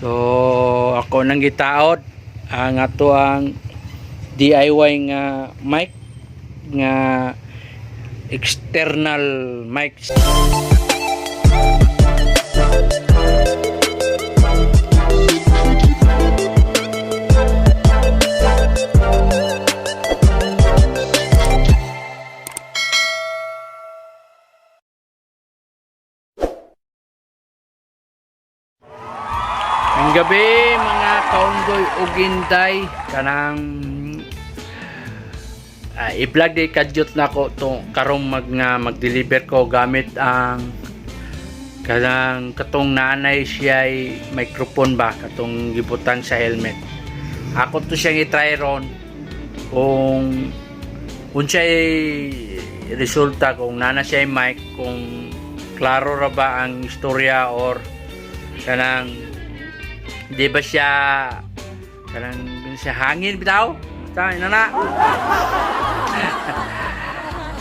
So ako nang gitaod ang ato ang DIY nga mic nga external mic. Ang gabi, mga kaunggoy ug inday, kanang i-vlog di kadyot na ko to karong mag nga mag-deliver ko gamit ang kanang katong nanay siya ay microphone ba, katong gibutang sa helmet. Ako to siyang i-try ron kung unsay resulta, kung nana siya ay mic, kung klaro ra ba ang istorya or kanang di ba siya kanang siya hangin bitaw. Basta ina na.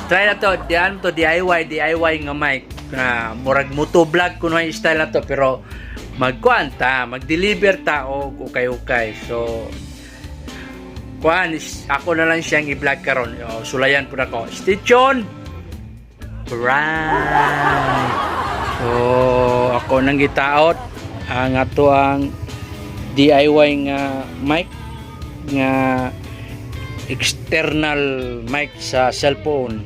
Try na to, diyan to DIY, DIY nga mic na murag moto vlog kuno ang style na to, pero magkuan ta, mag-deliver ta og ukay-ukay. So kuan ako na lang siyang i-vlog karon. O, sulayan pud ako. Stay tuned. Right. So ako nang gitaot ang ato ang DIY nga mic nga external mic sa cellphone.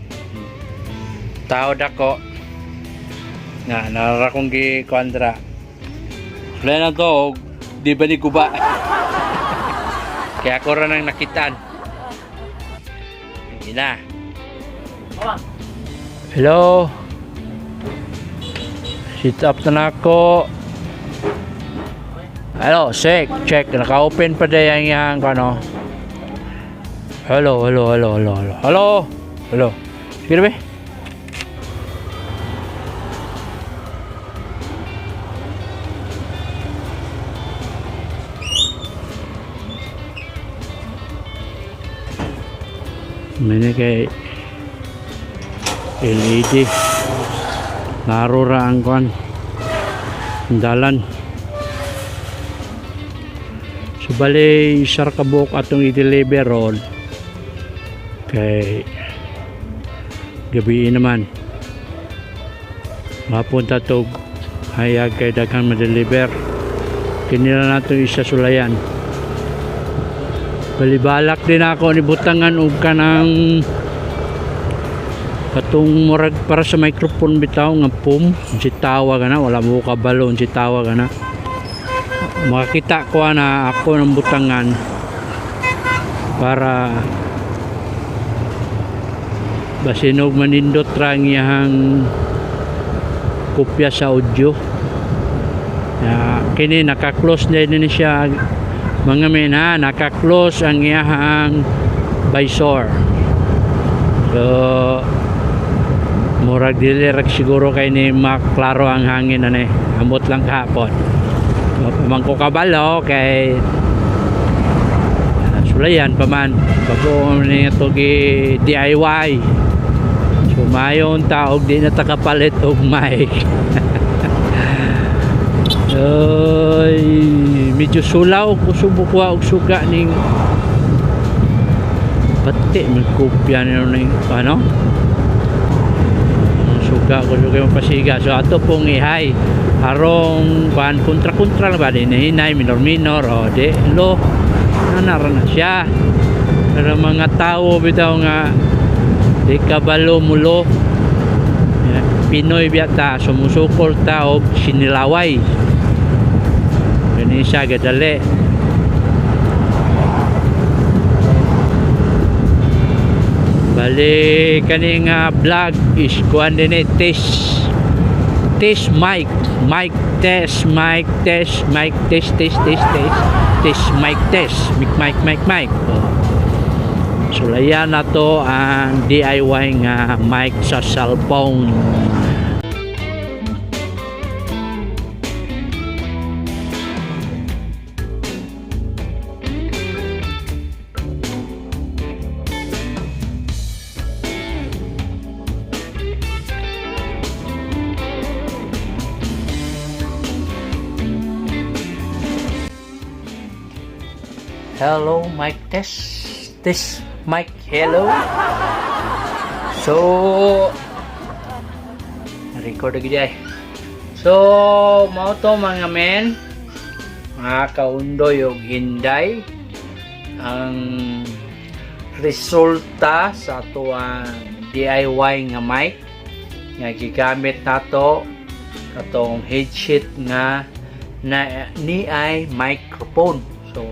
Taod ako nga nara kong gi kuandra. Wala na to og di ba ni guba. Kaya ako ra nang nakitaan. Sige na. Hello. Sit up na na ako. Hello, check, check. Naka-open pa din yung ano. Hello, hello, hello, hello, hello. Hello, hello. Sige na ba? Mene kay LED. Narura ang kwan. Ang dalan. So bale isa ra ka buok atong i-deliver ron kay gabi naman. Mapunta to hayag kay daghan ma-deliver. Kini na nato isa sulayan. Balibalak din ako ni butangan og kanang katong murag para sa microphone bitaw nga foam si tawag ana, wala mo kabalo si tawag ana. Makakita ko na ako ng butangan para basinog manindot ra ang iyahang kopya sa audio. Ya, kini naka-close na din siya, mga men, ha, naka-close ang iyahang visor. So murag dili ra siguro kay ni maklaro ang hangin ani, amot lang kahapon. Pamangko kabalo kay sulayan pa man bago ni ito gi DIY. So mayon taog di na ta kapalit og mic. Ay, medyo sulaw kusubo ko og suga ning pati magkopya nino ning ano ang suga ko suga yung pasiga. So ato pong ihay harong kuan kontra-kontra na ba di hinay minor minor o di lo nanara na siya. Pero mga tao bitaw nga di kabalo mulo. Pinoy biyata sumusukol ta og sinilaway. Kani siya gadali. Bali kani nga vlog is kuan din eh, test test mic, mic test, mic test, mic test, test, test, test, test, mic test, mic, mic, mic, mic. Oh. Sulayan na to ang DIY nga mic sa cellphone. Hello, mic test. Test mic, hello. So, record lagi ay. So, mao to, mga men. Mga kaundoy og inday. Ang resulta sa atoang DIY nga mic nga gigamit nato katong headset nga na ni ay microphone. So,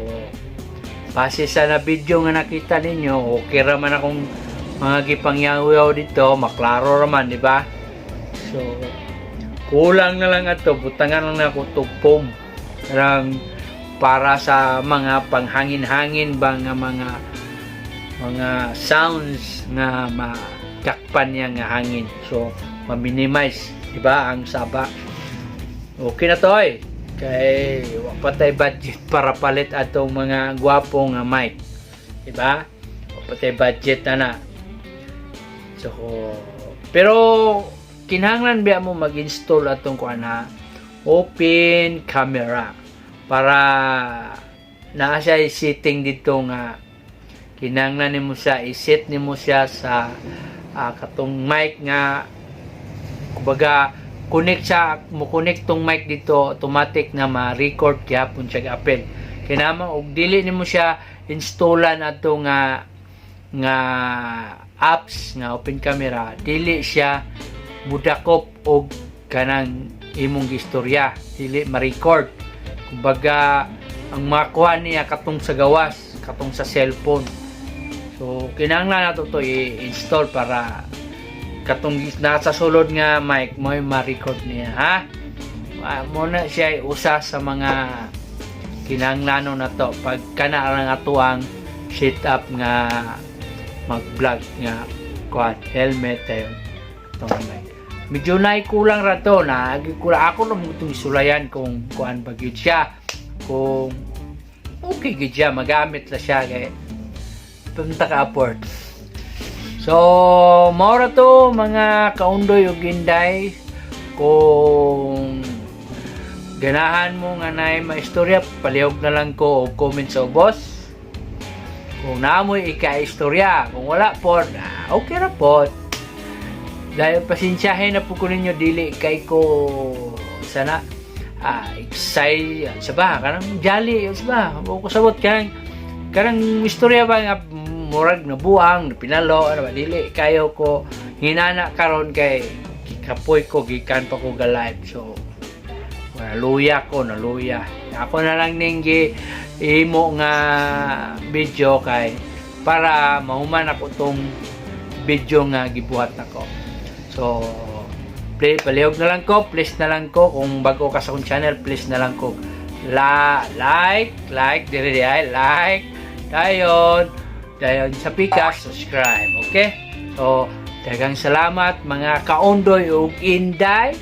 base sa na video nga nakita ninyo, okay ra man akong mga gipangyaw dito, maklaro ra man, di ba? So, kulang na lang ato, butangan lang nako tog foam. Karang para sa mga panghangin-hangin ba nga mga sounds nga matakpan niya nga hangin. So, ma-minimize, di ba, ang saba. Okay na to eh. Kay wa pa tay budget para palit atong mga gwapo nga mic. Di ba? Wa pa tay budget na na. So, pero kinahanglan biya mo mag-install atong kuan ha, open camera, para naa siya setting dito nga kinahanglan nimo siya i-set nimo siya sa katong mic nga kumbaga connect siya, mo connect tong mic dito, automatic na ma-record gyapon siya apil. Kinahanglan og dili nimo siya installan ato nga nga apps nga open camera, dili siya mudakop og kanang imong gistorya, dili ma-record. Kumbaga ang makuha niya katong sa gawas, katong sa cellphone. So kinahanglan nato to i-install para katong nasa sulod nga mic mo ma-record niya, ha. Mo na siya usa sa mga kinahanglanon na to pag kana lang ato ang setup nga mag-vlog nga kuan, helmet tayo itong mic. Medyo naikulang ra to na kulang. Ako lang itong isulayan kung kuan ba gyud siya, kung okay gyud siya magamit la siya kay punta ka afford. So mao ra to, mga kaundoy ug inday. Kung ganahan mo nga naay maistorya, palihog na lang ko og comment sa ubos kung naamoy ika-istorya. Kung wala po, okay ra po, dahil pasensyahin na po ko ninyo, dili kay ko sana excite sa ba kanang jolly sa ba o ko sabot kanang kanang istorya ba nga murag nabuang pinalo, ano ba. Dili kayo ko hinana karon kay gikapoy ko gikan pa ko ga live. So naluya ko, naluya ako na lang ning gi imo nga video kay para mahuman ako tong video nga gibuhat nako. So play, palihog na lang ko, please na lang ko, kung bago ka sa akong channel, please na lang ko la like like dire dire like, dayon dayon sa pikas subscribe. Okay, so daghang salamat, mga kaundoy ug inday.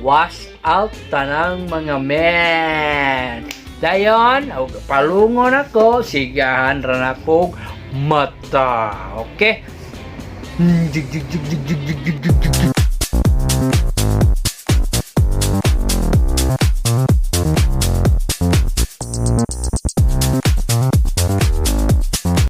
Wash out tanang mga men. Dayon og palungon ako, sigahan ra na kog mata. Okay. Jig, jig, jig, jig, jig, jig, jig, jig, jig.